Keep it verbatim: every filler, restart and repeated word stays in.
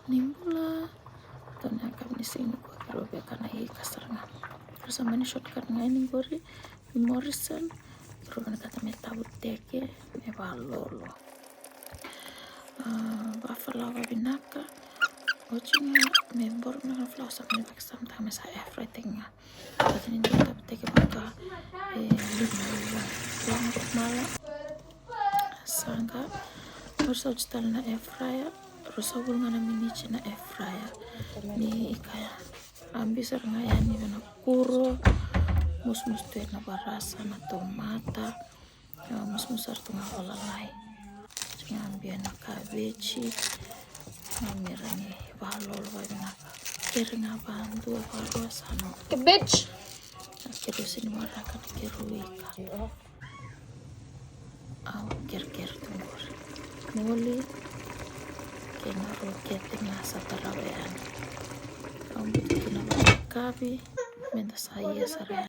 Ni bula. Dua na yakavi ni siga nikua keirau via kana ika sara ga. Keirau sa mani shortcut ga yani qori i Morrison. Keirau vinakata me tavuteke me valolo. Ah, vafalawa vinaka. Oti ga me boro vinaka na falawa sa mani vakasamataka me sa air fry teki ga. Vata ni dua tavuteke vaka e lima na lima. Dua na mala. Saqa. Rau sa oti tale na air fryer. Rau sa vulu ga na miniti na air fryer. Ni kaya. A bi sara ga yani vei na kuro. Musumusu tu na varasa, na tomata. A musumusu sara tu ga o lalai. Oti ga bia na kaveji. Na mera ni valolo vakavinaka. Kere ga vadua varua sa no. Kaveji. A keirau sini maraka na keirau ika. Au kerekere tu qori. Moli. Kei na rokete ga sa tarava yani. Au biuta kina vakayakavi. Meda sa ia sara